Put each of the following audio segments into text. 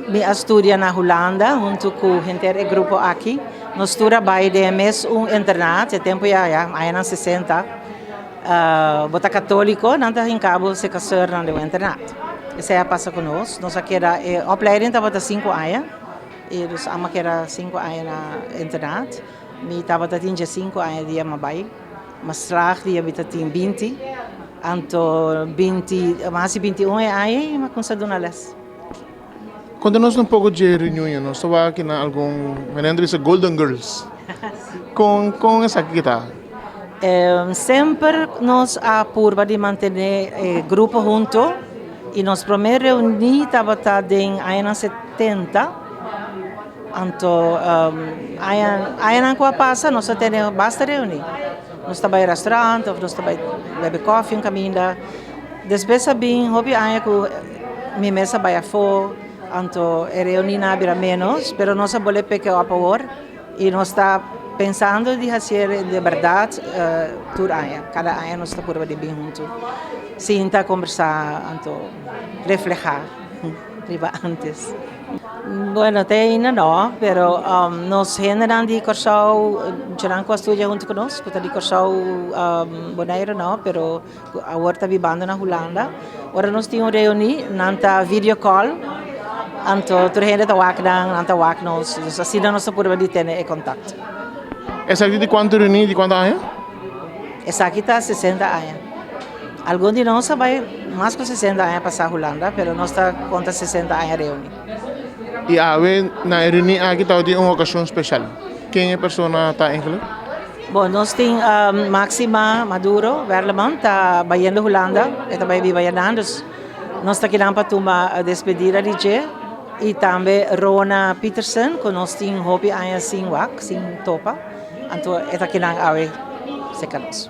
Mi a studia na Hulanda huntu ku henter e grupo aki. Nos tur a bai den e mes un internat, e tempu ya ya añanan 60. Bo ta katóliko, nan ta hinka bo seka sùrnan den un internat. Esei a pasa ku nos. Nos a keda, e opleiding tabata 5 aña i dus ami a keda 5 aña na internat. Mi tabata tin 15 aña dia m'a bai. M'a slaag dia mi tatin 20. Anto 20, m'a hasi 21 aña i m'a kuminsá duna lès. Konta nos un poko dje reunion. Nos ta wak na algun, mi bisa Golden Girls. Kon esaki ta? Semper nos a purba di mantené e grupo huntu i nos promé reuní tabata den añanan 70. Anto añanan ku a pasa nos a tene basta reuní. Nos ta bai restaurant òf nos ta bai bebe kòfi un kaminda. Despues a bin hopi aña ku mi mes a bai afó, anto e reunínan a bira ménos, pero nos a bolbe pick up awor i nos ta pensando di hasié di bèrdat tur aña. Kada aña nos ta purba di bin huntu, sinta, kombersá, anto reflehá riba antes. Bueno, te ainda no, pero nos hendenan di Kòrsou, muchanan ku a studia huntu ku nos, ku ta di Kòrsou, Boneiru no, pero awor ta bibando na Hulanda. Ora nos tin un reuní, nan ta video call, anto tur hende ta wak nan, nan ta wak nos, dus asina nos ta purba di tene e kontakto. Esaki di kuantu reuní, di kuantu aña? Esaki ta 60 aña. Algun di nos a bai mas ku 60 aña pasá Hulanda, pero nos ta konta 60 aña reuní. I awe na e reuní aki tabatin un okashon spesial. Ken e persona ta eigenlijk? Bon, nos tin Maxima Maduro Werleman ta bayendo Hulanda, e ta bai biba ayanan, dus nos ta kinan pa tuma despedida di dje. I tambe Rona Peterson, ku nos tin hopi aña sin wak, sin topa, anto e ta kinan awe serka nos.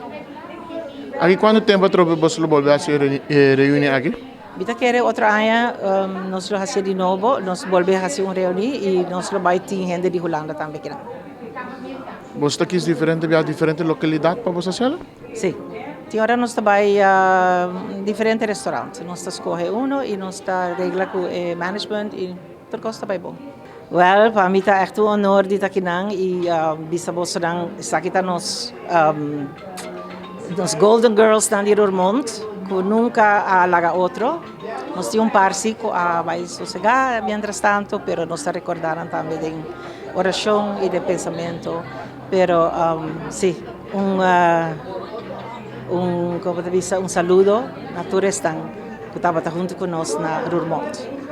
Aki kuantu tempu atrobe boso lo bolbe hasi e reuní aki? Mi ta kere otro aña nos lo hasié di nobo, nos bolbe hasi un reuní i nos lo bai tin hende di Hulanda tambe kinan. Boso ta kis diferente bia diferente lokalidat pa boso hasiel? Sí. Tin ora nos ta bai diferente restaurant. Nos ta skohe uno i nos ta regla ku e management i tur kos ta bai bon. Wèl, pa mi ta ègt un honor di ta akinan i bisa bosonan esaki ta nos Golden Girls nan di Roermond ku nunka a laga otro. Nos tin un par sí ku a bai sosegá mientras tanto, pero nos ta rekordá nan tambe den orashon i den pensamentu. Pero sí, un komo ta bisa, un saludo na tur esnan ku tabata huntu ku nos na Roermond.